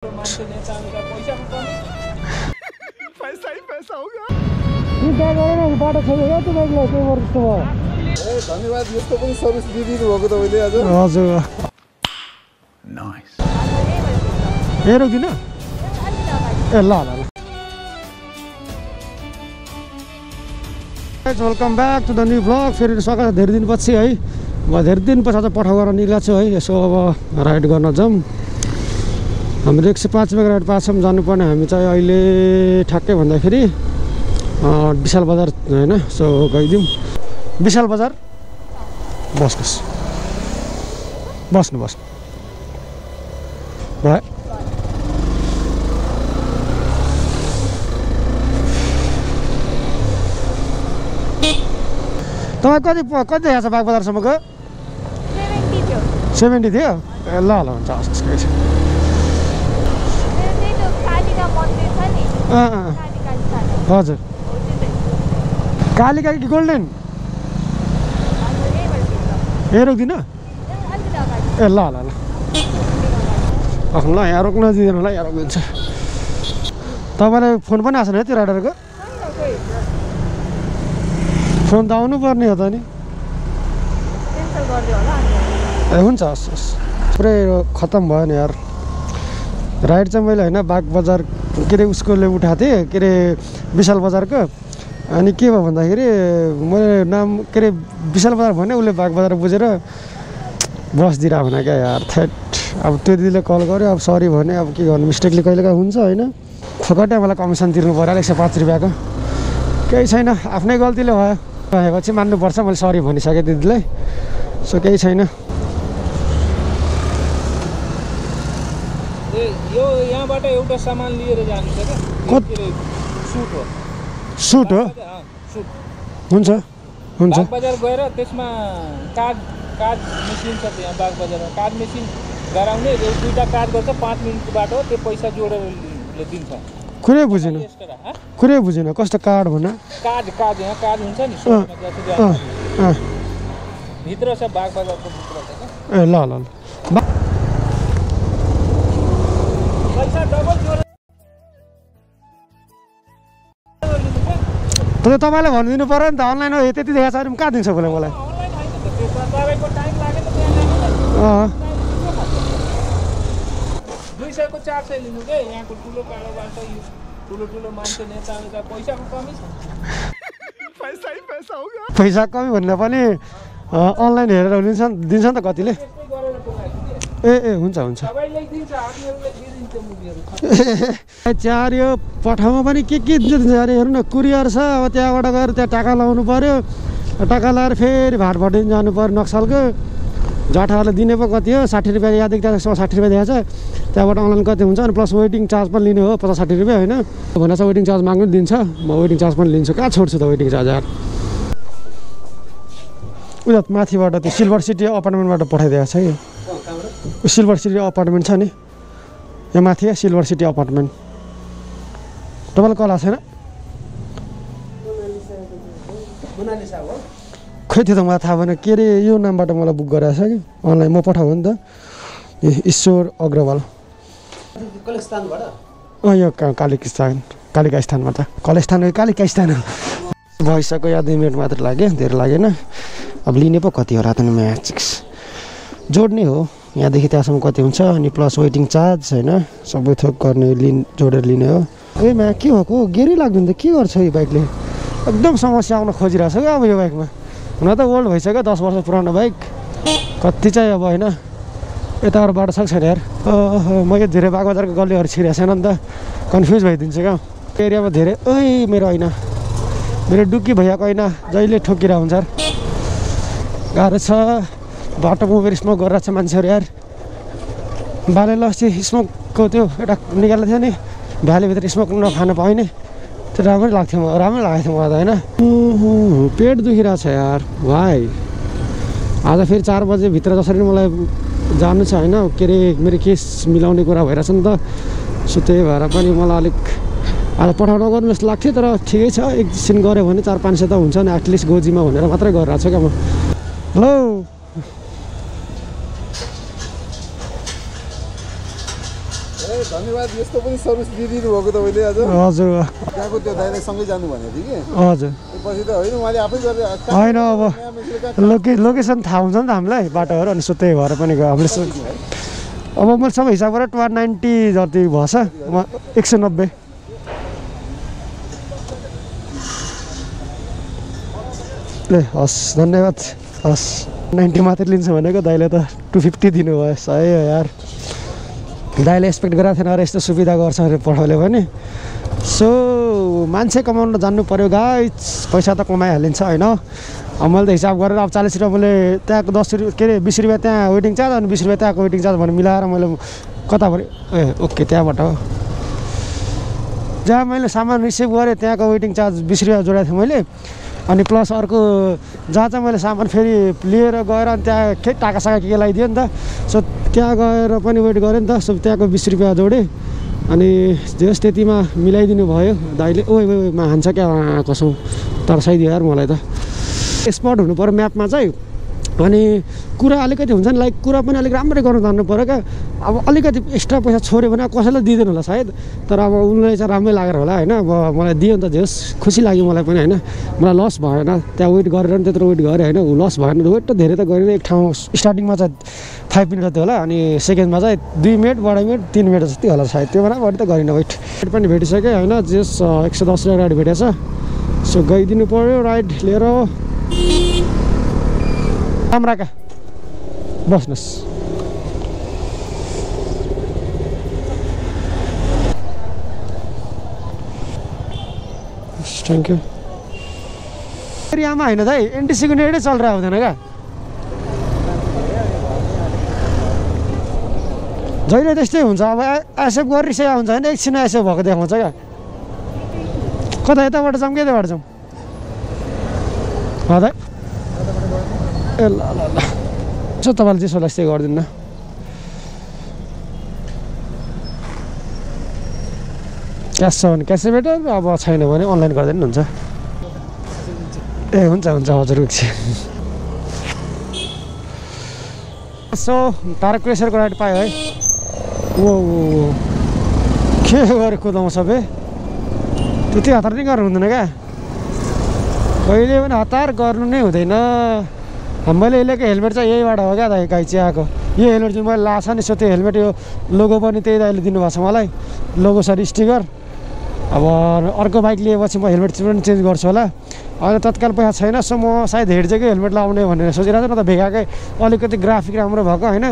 मान्छे नेता आउँदा पैसाको कमी पैसा ही पैसा होगा बाटो छैन क्या तपाईँलाई के गर्छ भयो ए धन्यवाद यस्तो पनि सर्भिस दिदिनु भएको तपाईँले आज हजुर नाइस ए रोक्दिन ए ल ल welcome back to the new blog फेरि सकाळ धेरै दिनपछि है म धेरै दिनपछि आज पठाउ गरेर निक्लेको छु है यसो अब राइड गर्न जाउँ हाम्रो 105 मेगा राइड पाछौँ जानुपर्ने हामी चाहिँ अहिले ठ्याक्कै भन्दाखेरि विशाल बजार होइन सो गइदिउँ विशाल बजार बस्नुहोस् बस्नु भयो तपाईँ कति देखाएको छ बागबजारसम्मको 70 थियो ए ल ल हुन्छ हस् केही छैन हजुर कालिका कि गोल्डेन ए रोक्दिन ए ल ल ल ल यहाँ रोक्न दिँदैन होला यहाँ रोकिदिन्छ तपाईँलाई फोन पनि आएको छैन है त्यो राइडरको फोन त आउनु पर्ने हो त नि ए हुन्छ हस् हस् पुरै खत्तम भयो नि यार राइड चाहिँ मैले होइन बागबजार के अरे उसकोले उठाएको थिएँ के अरे विशाल बजारको अनि के भयो भन्दाखेरि मैले नाम के अरे विशाल बजार भने उसले बागबजार बुझेर बस दिइरह भने क्या यार थेट अब त्यो दिदीले कल गर्यो अब सरी भने अब के गर्नु मिस्टेकले कहिलेकाहीँ हुन्छ होइन फोकटै मलाई कमिसन तिर्नु पऱ्यो 105 रुपियाँको केही छैन आफ्नै गल्तीले भयो भएपछि मान्नुपर्छ मैले सरी भनिसकेँ दिदीलाई सो केही छैन यो यहाँबाट एउटा सामान लिएर जानु छ क्या सुट हो सुट हो सुट हुन्छ हुन्छ बागबजार गएर त्यसमा कार्ड मेसिन छ त्यहाँ बागबजारमा कार्ड मेसिन गराउने दुईवटा कार्ड गर्छ 5 मिनटको बाटो त्यो पैसा जोडेर दिन्छ कुरै बुझेन कस्तो कार्ड भन कार्ड यहाँ कार्ड हुन्छ नि भित्र छ बागबजारको भित्र छ ए ल ल पैसा डबल जोडेर तपाईँलाई भनिदिनु पऱ्यो नि त अनलाइन हो त्यति देखाएको छ भने कहाँ दिन्छ बोले मलाई अनलाइन होइन त त्यसमा तपाईँको टाइम लाग्यो त त्यहाँ जानु 200 को 400 लिनु के यहाँको ठुलो कारोबार छ यो ठुलो मान्छे नेता आउँदा पैसाको कमी छ पैसा ही पैसा होगा पैसा कमी भन्दा पनि अनलाइन हेरेर दिन्छ नि त कतिले त्यस्तै गरेर बोलाएको ए हुन्छ हुन्छ सबैले दिन्छ हामीहरुले दिन्छ मुभीहरु चार्यो पठाउमा पनि के दिन्छ अरे हेर्नु न कुरियर छ अब त्यहाँबाट गएर त्यहाँ टाका लाउनु पर्यो टाका लाएर फेरि भाटभटिन जानु पर्यो नक्सलको जाठाहरूले दिने पो कति हो 60 रुपियाँ याद 60 रुपियाँ दिएको छ त्यहाँबाट अनलाइन कति हुन्छ अनि प्लस वेटिङ चार्ज पनि लिने हो 50-60 रुपियाँ होइन भनेर चाहिँ वेटिङ चार्ज माग्नु दिन्छ म वेटिङ चार्ज पनि लिन्छु कहाँ छोड्छु त वेटिङ चार्ज यार उता माथिबाट त्यो सिल्भर सिटी अपार्टमेन्टबाट पठाइदिएको छ यो सिल्भर सिटी अपार्टमेन्ट छ नि यहाँ माथि सिल्भर सिटी अपार्टमेन्ट तपाईँलाई कल आएको छैन खै त्यो त मलाई थाहा भएन के अरे यो नामबाट मलाई बुक गराएको छ कि अनलाइन म पठाउँ नि त ईश्वर अग्रवाल यो कालिका स्थानमा त कालिका स्थान भइसक्यो या 2 मिनट मात्र लाग्यो धेरै लागेन अब लिने पो कति हो रातमा म्याच जोड्ने हो यहाँदेखि त्यहाँसम्म कति हुन्छ अनि प्लस वेटिङ चार्ज होइन सबै थोक गर्ने जोडेर लिने हो ए म्या के भएको गेरै लाग्दैन त के गर्छ यो बाइकले एकदम समस्या आउन खोजिरहेको छ क्या अब यो बाइकमा हुन त ओल्ड भइसक्यो 10 वर्ष पुरानो बाइक कति चाहिँ अब होइन यताबाट बाटो सक्छ नि यार म यो धेरै बागबजारको गल्लीहरू छिरेको छैन नि त कन्फ्युज भइदिन्छु क्या एरियामा धेरै मेरो होइन मेरो डुक्की भैयाको होइन जहिले ठोकिरा हुन्छ यार गाह्रो छ बाटोमा उबेर स्मोक गरिरहेको छ मान्छेहरू यार बालेले अस्ति स्मोकको त्यो एउटा निकालेको थियो नि भ्यालीभित्र स्मोक नखान पाइने त्यो राम्रै लागेको थियो मलाई त होइन पेट दुखिरहेको छ यार भाइ आज फेरि 4 बजेभित्र जसरी मलाई जानु छ होइन के अरे मेरो केस मिलाउने कुरा भइरहेछ नि त सो त्यही भएर पनि मलाई अलिक आज पठाउन गर्नु जस्तो लाग्थ्यो तर ठिकै छ एकछिन गऱ्यो भने 4-500 त हुन्छ नि एटलिस्ट गोजीमा भनेर मात्रै गरिरहेको छु क्या म हेलो धन्यवाद यस्तो पनि सर्भिस दिइदिनु भएको तपाईँले आज हजुर त्यहाँको त्यो दाइलाई सँगै जानु भनेको थियो कि हजुर पछि त होइन उहाँले आफै गरेर होइन अब लोकेसन थाहा हुन्छ नि त हामीलाई बाटोहरू अनि सो त्यही भएर पनि गयो हामीले अब मैले सबै हिसाब गरेर 290 जति भएछ 190 ए हस् धन्यवाद हस् 90 मात्रै लिन्छ भनेको दाइले त 250 दिनुभयो सही हो यार दाइले एक्सपेक्ट गरेको थिएन र यस्तो सुविधा गर्छ अरे पठाउले भने सो मान्छे कमाउन जान्नु पर्यो गाइस पैसा त कमाइहालिन्छ होइन मैले त हिसाब गरेर अब 40 रुपियाँ मैले त्यहाँको 10 रुपियाँ के अरे 20 रुपियाँ त्यहाँ वेटिङ चार्ज अनि 20 रुपियाँ त्यहाँको वेटिङ चार्ज भनेर मिलाएर मैले कता पऱ्यो ए ओके त्यहाँबाट हो जहाँ मैले सामान रिसिभ गरेँ त्यहाँको वेटिङ चार्ज 20 रुपियाँ जोडेको थिएँ मैले अनि प्लस अर्को जहाँ चाहिँ मैले सामान फेरि लिएर गएर अनि त्यहाँ के टाकासाका के लगाइदियो नि त सो त्यहाँ गएर पनि वेट गरेँ नि त सो त्यहाँको 20 रुपियाँ जोडेँ अनि जस त्यतिमा मिलाइदिनु भयो दाइले ओइ हान्छ क्या कसौँ तर्साइदियो यार मलाई त स्पट हुनु पऱ्यो म्यापमा चाहिँ अनि कुरा अलिकति हुन्छ नि लाइक कुरा पनि अलिक राम्ररी गर्नु जान्नु पऱ्यो क्या अब अलिकति एक्स्ट्रा पैसा छोड्यो भने कसैलाई दिँदैन होला सायद तर अब उनलाई चाहिँ राम्रै लागेर होला होइन अब मलाई दियो नि त जेस खुसी लाग्यो मलाई पनि होइन मलाई लस भएन त्यहाँ वेट गरेर नि त्यत्रो वेट गरेँ होइन लस भएन वेट त धेरै त गरेन एक ठाउँ स्टार्टिङमा चाहिँ 5 मिनट जति होला अनि सेकेन्डमा चाहिँ 2 मिनट 2.5 मिनट 3 मिनट जति होला सायद त्यो भन्दा बढी त गरिनँ वेट पनि भेटिसक्यो होइन जेस 110 गाडी भेटेछ सो गइदिनु पऱ्यो राइड लिएर राम्राका बस्नुहोस् थ्याङ्क यू एरियामा होइन दाइ एनटिसीको नेटै चलिरहेको हुँदैन क्या जहिले त्यस्तै हुन्छ अब एसएफ गरिसकेको हुन्छ होइन एकछिन एसएफ भएको देखाउँछ क्या कता यताबाट जाऊँ कि यताबाट जाऊँ दाइ ए ल ल ल यसो तपाईँले त्यसो यस्तै गरिदिनु क्यास छ भने क्यासै बेटर अब छैन भने अनलाइन गर्दा पनि हुन्छ ए हुन्छ हुन्छ हजुर एकछिन सो तारा क्रेसरको राइड पायो है ओ के गरेर कुदाउँछ बे त्यति हतार नै गर्नु हुँदैन क्या कहिले पनि हतार गर्नु नै हुँदैन मैले लिएको हेलमेट चाहिँ यहीबाट हो क्या दाइ गाई चाहिँ आएको यो हेलमेट जुन मैले लाएको छ नि सो त्यो हेलमेट यो लोगो पनि त्यही दाइले दिनुभएको छ मलाई लोगो सरी स्टिकर अब अर्को बाइक लिएपछि म हेलमेट पनि चेन्ज गर्छु होला अहिले तत्काल पैसा छैन सो म सायद हेडजेकै हेलमेट लाउने भनेर सोचिरहेको छु न त भेगाकै अलिकति ग्राफिक राम्रो भएको होइन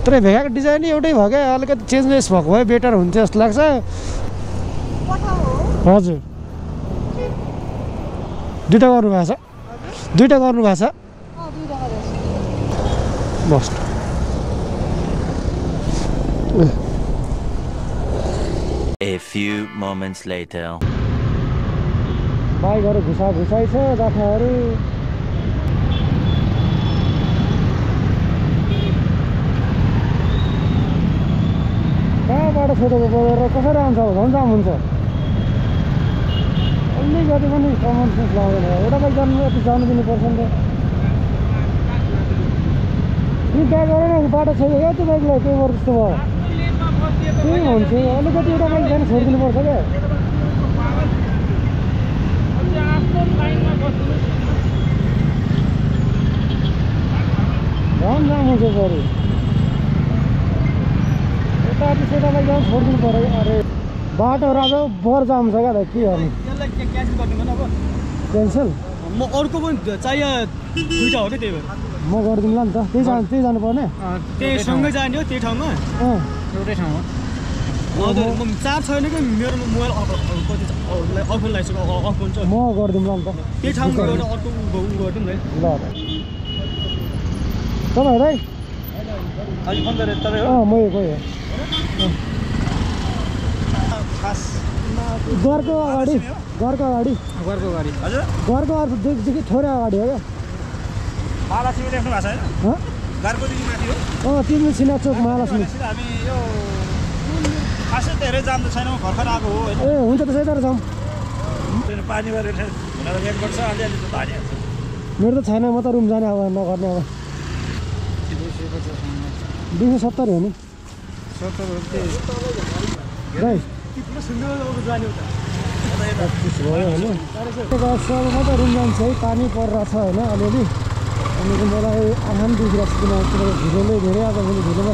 तर भेगाको डिजाइन एउटै भयो क्या अलिकति चेन्जलेस भएको भए बेटर हुन्थ्यो जस्तो लाग्छ हजुर दुइटा गर्नुभएको छ दुइटा गर्नुभएको छ बस A few moments later. बाइकहरू घुसाइ छ जाठाहरू कहाँबाट छोडेको बोलेर कसरी आउँछ झन् जाम हुन्छ अलिकति पनि कमन सेन्स लाग्दैन एउटा बाइक जानु यति जानु दिनुपर्छ नि त चिन्ता गरेन बाटो छैन क्या त्यो बाइकलाई त्यही गरेर जस्तो भयो त्यही हुन्छ अलिकति एउटा बाइक जानु छोडिदिनुपर्छ क्या झन् जाम हुन्छ बरु यता सेता बाइक जानु छोडिदिनु पऱ्यो अरे बाटोहरू आज बर जाम छ क्या के गर्नु क्यान्सल म अर्को पनि चाहियो दुईटा हो क्या त्यही भएर म गरिदिउँला नि त त्यही जानु पर्ने त्यही सँगै जाने हो त्यही ठाउँमा एउटै ठाउँमा हजुर म चार्ज छैन कि मेरो मोबाइल कति अफ लगाइसक्यो अफ हुन्छ म गरिदिउँला नि त त्यही ठाउँमा गएर अर्को गरिदिउँ न ल तपाईँ है अहिले फोन गरेँ तपाईँ हो मै कोही घरको अगाडि हजुर घरको अगाडिदेखि थोरै अगाडि हो क्या महालक्ष्मी लेख्नु भएको छ होइन गार्कोदेखि माथि हो तिमी सिना चोक महालक्ष्मी हामी यो खासै धेरै जाम त छैन म भर्खर आएको हो होइन ए हुन्छ त्यसै तर जाउँ पानी भएर हुन वेट गर्छ अलिअलि त पानी हाल्छ मेरो त छैन म त रुम जाने अब नगर्ने अब 270 हो नि दाइ पुरा सुन्दर जाने उता 25 भयो होइन सबमा त रुम जान्छ है पानी परिरहेछ होइन अलिअलि अनि मलाई आँखा पनि दुखिरहेको छ किनभने ढिलोले धेरै आजभोलि ढिलोमा